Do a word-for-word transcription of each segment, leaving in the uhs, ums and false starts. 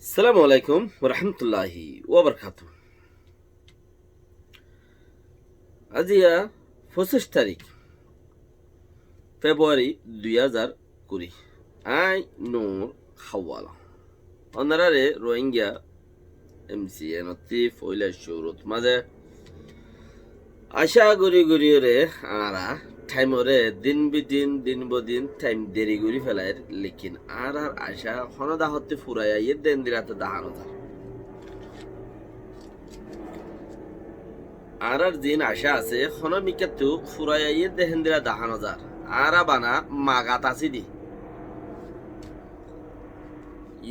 Assalamu alaikum warahmatulláhi wabarakátuhu. Aijja foccíc tarík Februari dui házar kuri. Añí Nur Hawala. Ónorare Rohingya M C N ottú foila cúrut mazé acá gorí goríyore añára thaimore din bi din, din bo din thaim deri gorí felair, lekin añárar acá honó dahottú furai aiyé de héndilla to dahá no zar. Añárar ziín acá asé, honó mikkáttú furai aiyé de héndilla dahá no zar. Añára bana magat así di.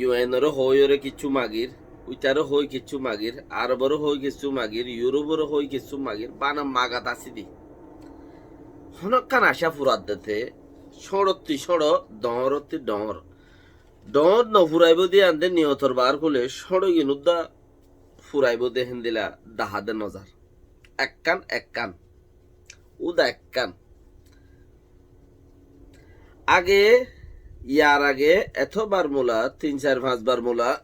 U N ore hoói ore kiccú magir, uitare hoói kiccú magir, Arobore hoói kiccú magir, Europe ore hoói kiccú magir, bana magat así di. Honókkan acá furat de te, cóñçottú cóñço, dhoóñrottú dhoóñr. Dhoóñr no furaibóu de yían de niyotor baár kule, cóñço gin údda furaibóu de héndilla dahá de no zar. Ekkán ekkán. Úda ekkán. Age, yar age eto bar mula, tin sair fañs bar mula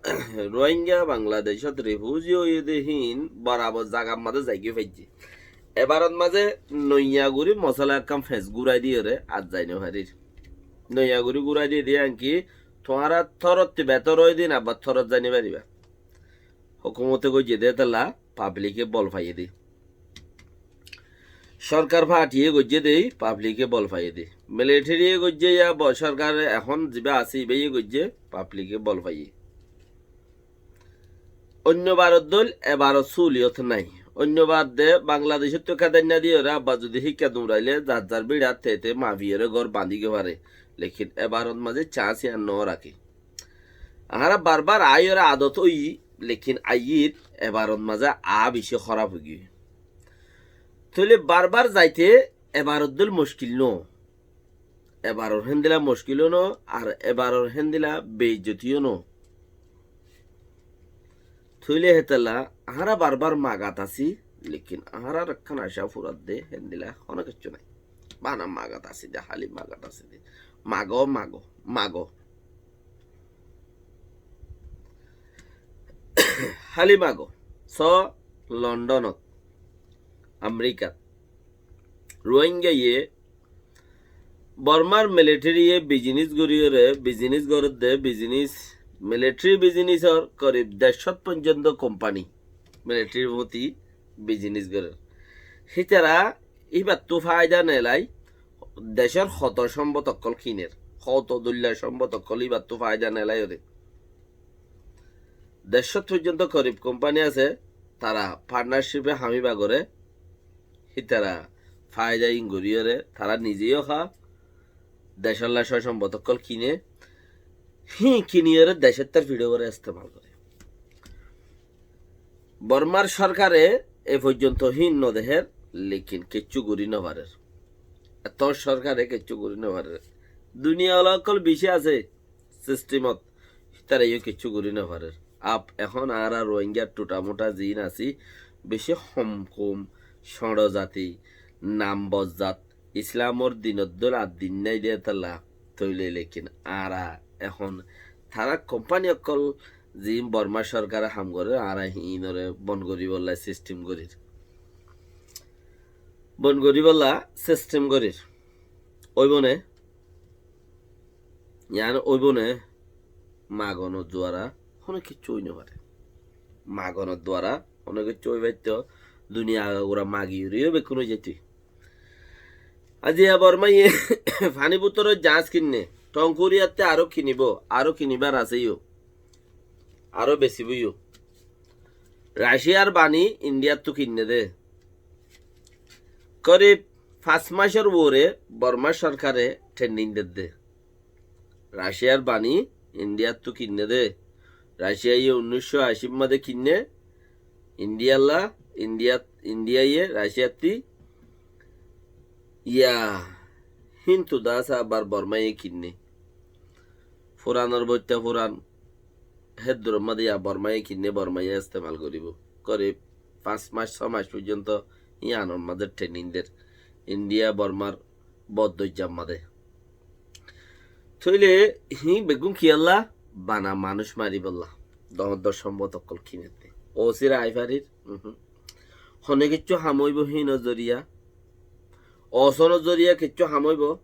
Rohingya Bangladecót refuji óiye de híin borabor zagar mazé zaigói faijjé. Ebarot mazé noiya gorí mosola ekkán fes gúrai diyore ar zai no farir. Noiya gorí gúrai diye de yían ki, tuáñra torottú betor ói din abbar torot zai no faribá. Hókumote goijjé de hétolla pablike bol faiyé de. Sorkar partiye goijjé de, pablike bol faiyé de. Militariye goijjé ya bo-, sorkar ehón zibá asé ibáye goijjé, pablike bol faiyé. Oinno baror dóil ebarot súliyot nái. Oinno bar de Bangladecóttu kedainna diyore abbar zudi híkka duñraile zar zar bíçat te te mafiyore gór bañdí goi fare. Lekin ebarot mazé cañs yían no raké. Añára barbar aiyóre adot óiyi, lekin aiyír ebarot mazé aá bicí hóraf óigiyoi. Tóile barbar zaite ebarot dóil muckil no. Ebaror héndilla muckiló no, ar ebaror héndilla beizzotiyó no. Tóile hétolla añára barbar magat así, lekin añárar ekkán acá furat de héndilla honó kiccú nái. Bana magat así de, háli magat así de. Mago, mago, mago. Háli mago. So, Londonot, Amerikat Rohingyaye Bormar militariye bizinis goríyore, bizinis gorédde, bizinis, militari bizinisor korib dercót foijjonto kompani militarir foti bizinis gorér. Hítara íbattú faida nelai decór hoto cómbot ókkol kiner, hoto dóilla cómbot ókkol íbattú faida nelai óre. Dercót foijjonto korib kompani asé, tara partnership e ham íba goré, hítara faida ín goríyore, tara nize yó há, decólla só cómbot ókkol kine, híin kiniyore decóttar fiçó goré estemal goré. Bormar sorkare e foijjonto híin no dehér, lekin kiccú gorí no farer. Eto sorkare kiccú gorí no farer. Duniya ola ókkol bicí asé sistemot, hítara yó kiccú gorí no farer. Ab ehón añára Rohingyar thuta muta ziín así, bicí hom koum, cóñço zati, nam bozzat, Islamor dinor dóil ar din nái de hétolla, tóile lekin añára ehón tara kompani ókkol ziín Borma sorkare ham gorér, añára híinore bon goríbolla sistem gorír. Bon goríbolla sistem gorír. Óibo né? Yián óibo né? Magonor duara honó kiccú ói no fare. Magonor duara honó kiccú ói faitto, duniya agagura magi uri yó bekkún ói zaito. Aijja Bormaye faní bútore jaáñs kinne, Thongkuriyattú aró kinibó, aró kinibar asé yó, aró besibó yó. Raciyar bani Indiyattu kinne de. Korib fañs macor uore Borma sorkare training dedde. Raciyar bani Indiyattu kinne de. Raciyaye unnic cót acir mazé kinne. Indiyalla, Indiyat, Indiyaye Raciyattí. Iya, híntu dasa abar Bormaye kinne. Furanor boitta furan, hédduror mazé ya Bormaye kinne, Bormaye estemal goríbo. Korib fañs mac, só mac foijjonto yiánor mazé training der. Indiya Bormar boddoijjar mazé. Tóile híin beggún kiyólla? Bana manúic maribólla. Doñr doñr sombot ókkol kinedde. Osir ai farir. Uhum. Hone kiccú ham óibo híinor zoriya. Osonor zoriya kiccú ham óibo.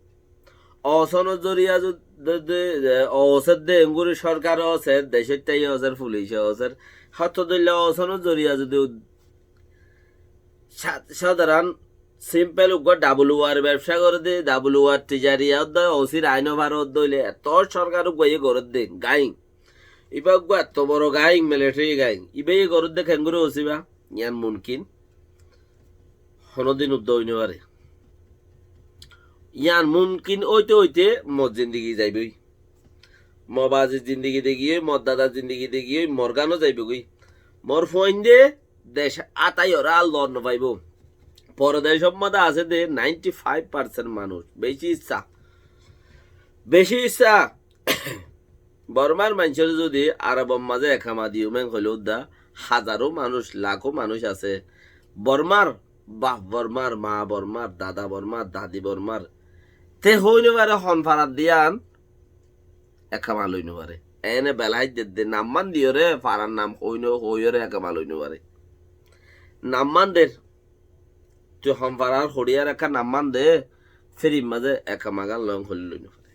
Osonor zoriya zodi, zodi, e, osedde enguri sorkar oser, decót tái oser, fulic oser. Hoto dilla osonor zoriya zodi ud-, sa-, sadaran simpel uggwá W R bebsa goredde, W R tijari odda osir aino faro odda óile eto sorkar uggwá iye goredde, gaing. Iba uggwá etto boro gaing, military gaing. Iba iye goredde kengori osiba? Yián mumkin. Honodin udda ói no fare. Yián mumkin óite óite mor zindigi zaiboi. Mo bazi zindigi degiyoi, mor dada zindigi degiyoi, mor gano zaibogoi. Mor fuainde dec átaiyore ar lor no faibo. Porodecor mazé asé de ninety five percent manúc. Beci issa. Beci issa. Bormar maincóre zodi Arobor mazé ekama diyum en hoile udda hazaro manúc, lako manúc asé. Bormar baf Bormar, ma Bormar, dada Bormar, dadi Bormar. Te hoi no fare hon farar diyan ekama loi no fare. Ene belai dedde namman diyore farar nam hoi no hoiyore ekama loi no fare. Namman der. Tui hon farar horiyar ekka namman de, firir mazé ekama gan loi hoile loi no fare.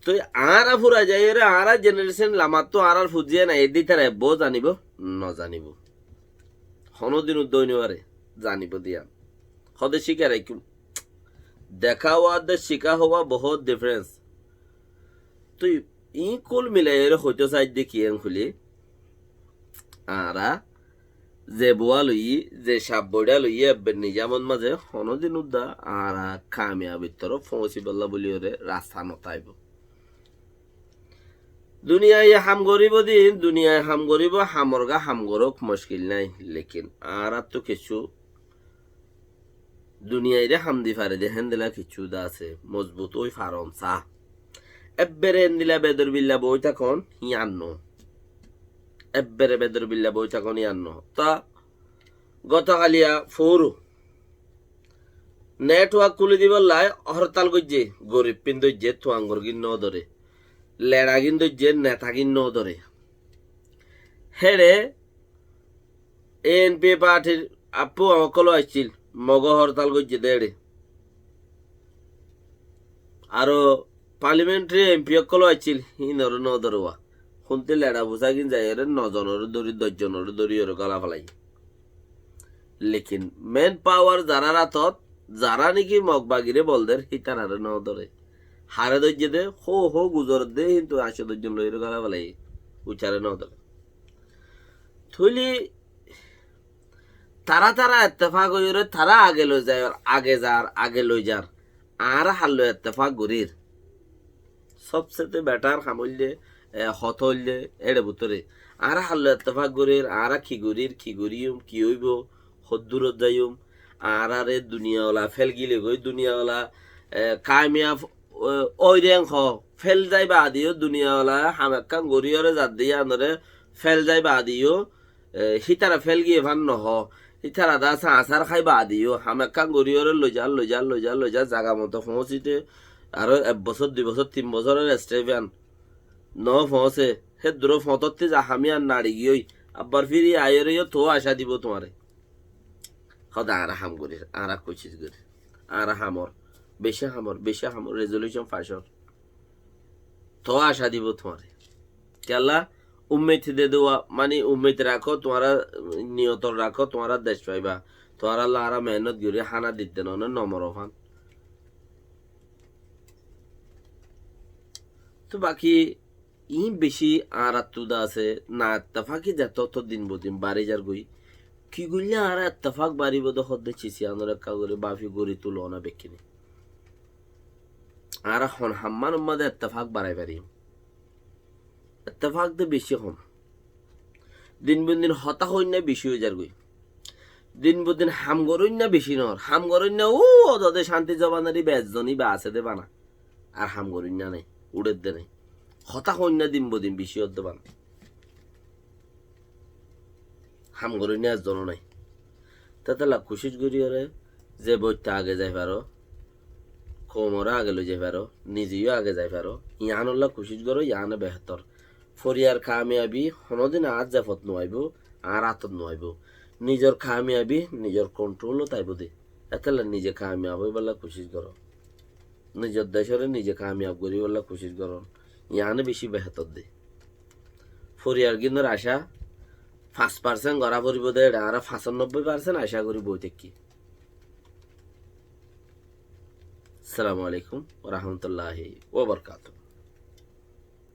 Tui añára fura zaiyore, añára generation lamattú añárar fujiye nai, eddi tara ebbo zanibo, no zanibo. Honodin udda ói no fare, zanibo diyan. Hode cíkar ekku. Dekha hua de cíka hua bohut difference. Tui iín kul milaiyore hoito saidde ki en hoile, añára ze bua loiyi, ze cab boiça loiyi, ebber nizamot mazé honodin udda añára kamiyabir torof foóñsibálla buliyore rasta no táibo. Duniyaye ham goribo din, duniyaye ham goribo, hamor gá ham gorok, muckil nai. Lekin añárattu kessú duniyaire ham di fare de héndilla kessú de asé, mozbut ói faron sa. Ebbere endilla bedor billa boi takon, yián no. Ebbere bedor billa boi takon, yián no. Ta goto haliya foóru network kuli dibolla hortal goijje, gorib fin doijje, tuangor gin no dore. Lera gin doijje, neta gin no dore. Héçe A N P partyr appu ókkol aiccíl, Mogo hortal goijje de éçe. Aro parliamentary M P ókkol aiccíl, híinore no dore wa. Húnte leça fusa gin zaiyore no zonore dóri, doc zonore dóri ore gola felaiye. Lekin main power zarar átot, zara niki Mog bagire bol der, hítarare no dore. Hare doijje de, hó hó guzor de, híntu añcto doc zon loiyore gola felaiye. Uitare no dore. Tóile tara tara ettefak óiyore tara age loi zar, age zar, age loi zar. Añára halloi ettefak gorir. Sobsete better ham óilde, e, hotá óilde, éçe bútore. Añára halloi ettefak gorir, añára ki gorir, ki goriyum, ki óibo, hoddurot zaiyum. Añárare duniyawala fel gile goi, duniyawala, e, kamiyab, e, óireng ho, fel zai baade yó duniyawala ham ekkán goriyore zadde yíanore fel zai baade yó, e, hítara fel giyé fán nohó. Hítara dá sañsar hái baade yó ham ekkán goriyore loizar, loizar, loizar, loizar zaga moto foóñsite aró ek bosór, dui bosór, tin bosóror step yían no foóñse. Hédduro fotótti za ham yían naçi giyói. Abbar firi aiyóre yó toó acá dibou tuáñre. Hóde añára ham gorir, añára kucíc gorir. Añára hamor, beci hamor, beci hamor, resolution fac or. Toó acá dibou tuáñre. Kiyólla, ummit de duwa, mani ummit rakó, tuáñra niyot rakó, tuáñra dec faiba. Tuáñralla añára mehénnot gorí hána dite no, no moro fán. Tó baki iín beci añárattu de asé, na ettefaki zeto to din bodin bari zargoi. Ki goille añára ettefak baribo de hódde cis iánor ekka gori bafi gori tulo na bekkine. Añára hon hammanor mazé ettefak barai farim? Ettefak de beci hom. Din bodin hotá hoinna beci ói zargoi. Din bodin ham goróinna beci noór. Ham goróinna ó odode cánti zobanor iba ezzon iba asé de bana. Ar ham goróinna nai, uçédde nai. Hotá hoinna din bodin beci ódde bana. Ham goróinna ezzon ó nai. Tetella kucíc goríyore ze boitta age zai faro, koumore age loi zai faro, nize yó age zai faro, yiánolla kucíc goró, yiáne behétor. Foriyar kamiyabi honódin añár zefot no aibó, añár átot no aibó. Nizor kamiyabi nizor konthrólot aibó de. Étella nize kamiyab óibolla kucíc goró. Nizor decóre nize kamiyab goríbolla kucíc gorón. Yiáne beci behétor de. Foriyar gínor acá fañs parsent gorá foribó de, eçe añára fañsanobbói parsent acá gorí boi táikki. Assalamu alaikum wa rahmatullahi wa barakatuhu.